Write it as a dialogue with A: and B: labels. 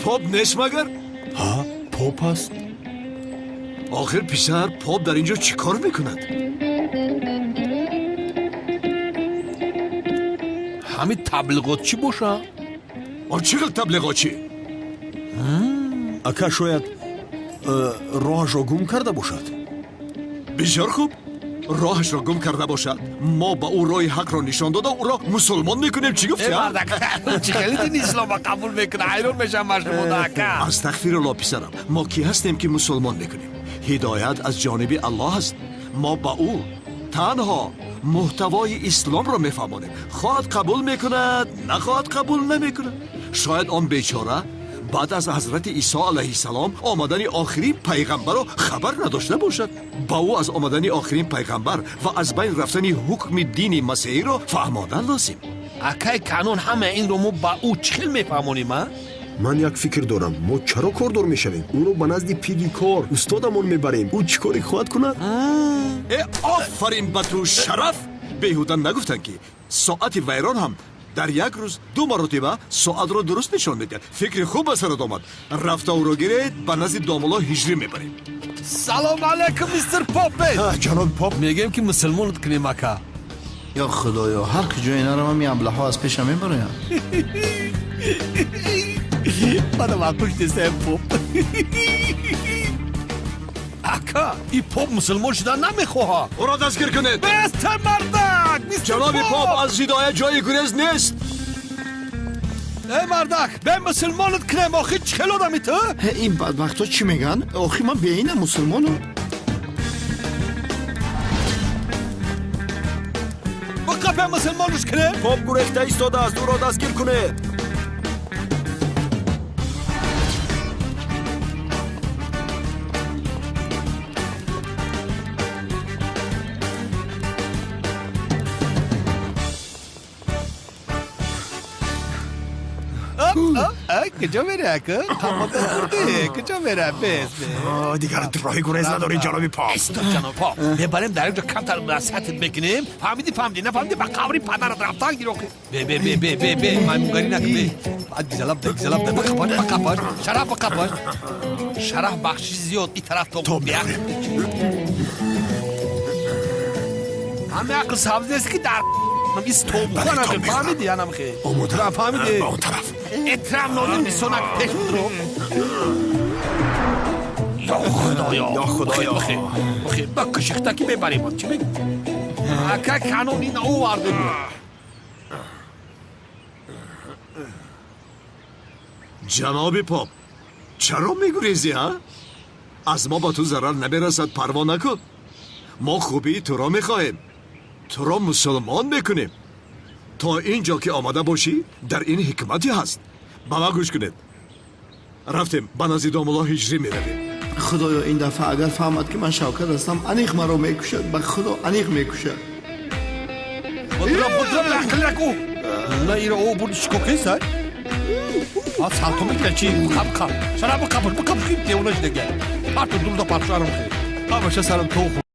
A: Поп нест магар?
B: Ҳа, поп аст.
A: Охир, писар, поп дар ин ҷо чӣ кор мекунад?
C: Ҳамин таблиғотчӣ боша.
A: Он чӣ хел таблиғотчӣ?
B: Ака, шояд роҳашро гум карда бошад.
A: Бисёр хуб, роҳашро гум карда бошад, мо ба ӯ роҳи ҳақро нишон дода, ӯро мусулмон мекунем. Чӣ гуфти?
C: Э, мардак, чӣ хеле дини ислома қабул мекуна, ҳайрон мешавам машрубода, ака.
A: Астағфирулло, писарам, мо кӣ ҳастем, ки мусулмон мекунем? Ҳидоят аз ҷониби аллоҳ аст. Мо ба ӯ танҳо муҳтавои исломро мефаҳмонем. Хоҳад, қабул мекунад, нахоҳад, қабул намекунад. Шояд он бечора баъд аз ҳазрати Исо алайҳиссалом омадани охирин пайғамбарро хабар надошта бошад. Ба ӯ аз омадани охирин пайғамбар ва аз байн рафтани ҳукми дини масеҳиро фаҳмодан лозим.
C: Акай Канон, ҳама инро мо ба ӯ чӣ хел мефаҳмонем, а?
D: Ман як фикр дорам: мо чаро кордор мешавем? Ӯро ба назди пиги кор, устодамон мебарем. Ӯ чӣ коре хоҳад кунад.
A: Э, офарин ба ту, Шараф! Беҳуда нагуфтанд, ки соати вайрон ҳам дар як рӯз ду маротиба соатро дуруст нишон медиҳад. Фикри хуб ба сарат омад. Рафта ӯро гиред, ба назди домулло Ҳиҷрӣ мебарем.
C: Салом алайкум, мистер Попе.
B: Ҷаноби поп.
C: Мегӯем, ки мусулмонат кунем, ака.
E: Ё худоё, ҳар куҷое наравам, ин аблаҳо аз пешам мебароянд.
C: Мана мақуш нестаем, поп. Ака, и поп мусулмон шудан намехоҳад.
A: Ӯро дастгир кунед.
C: Бестер, мардак, мистер.
A: Ҷаноби поп, аз ҳидоят ҷои гурез нест.
C: Э, мардак, бе мусулмонат кунем, охи чӣ хел одами ту?
E: Ин бадбахтҳо чӣ мегӯянд? Охи ман беинам мусулмонам.
C: Биқа, бе мусулмонаш кунем.
B: Поп гурехта истодааст, ӯро дастгир кунед.
C: Куҷо мере, ака? Қамода хурде, куҷо мере? Бес.
B: Дигар роҳи гурез надорӣ, ҷаноби поп.
C: Исто, ҷаноб поп, мебарем, дар як ҷо камтар насиҳатат мекунем. Фаҳмидӣ? Фаҳмидӣ, нафаҳмидӣ, ба қабри падарат рафтан гир. Охи, бе, бе, бе, бе, бе, бе, маймунгарӣ накун, бе. Баъд гизалаб да, гизалаб да, бақапаш, бақапаш, Шараф, бақапаш, Шараф, бахшиши зиёд, и тараф то.
B: Тоб мехӯрем.
C: Ҳама ақл сабз нест, ки дар истобуханам. Фаҳмидӣ, анамхе?
B: Омода.
C: Фаҳмидӣ?
B: Ба он тараф.
C: Эҳтирам нозим бисонак пеш будро. Ё худоё!
B: Ё худоё!
C: Бихе, ба кишихтакӣ мебарем. Чӣ мегӯ, ака Канон? Ин оварде буд.
A: Ҷаноби поп, чаро мегурезӣ, а? Аз мо ба ту зарар намерасад, парво накун. Мо хубии туро мехоҳем, туро мусулмон мекунем. То ин ҷо ки омада бошӣ, дар ин ҳикмате ҳаст. Ба ман гӯш кунед, рафтем, ба назди домулло Ҳиҷрӣ меравем.
E: Худоё, ин дафъа агар фаҳмад, ки ман Шавкат ҳастам, аниқ маро мекушад, ба худо, аниқ мекушад.
C: Будра, будра, ақлак ӯ на иро о бурди, чико кесай? А салто мекунад чи? Қап, қап, шараф, қапш, қапш, девона шидага. Парту дурда, парту, арам хе, ҳамаша сарам то.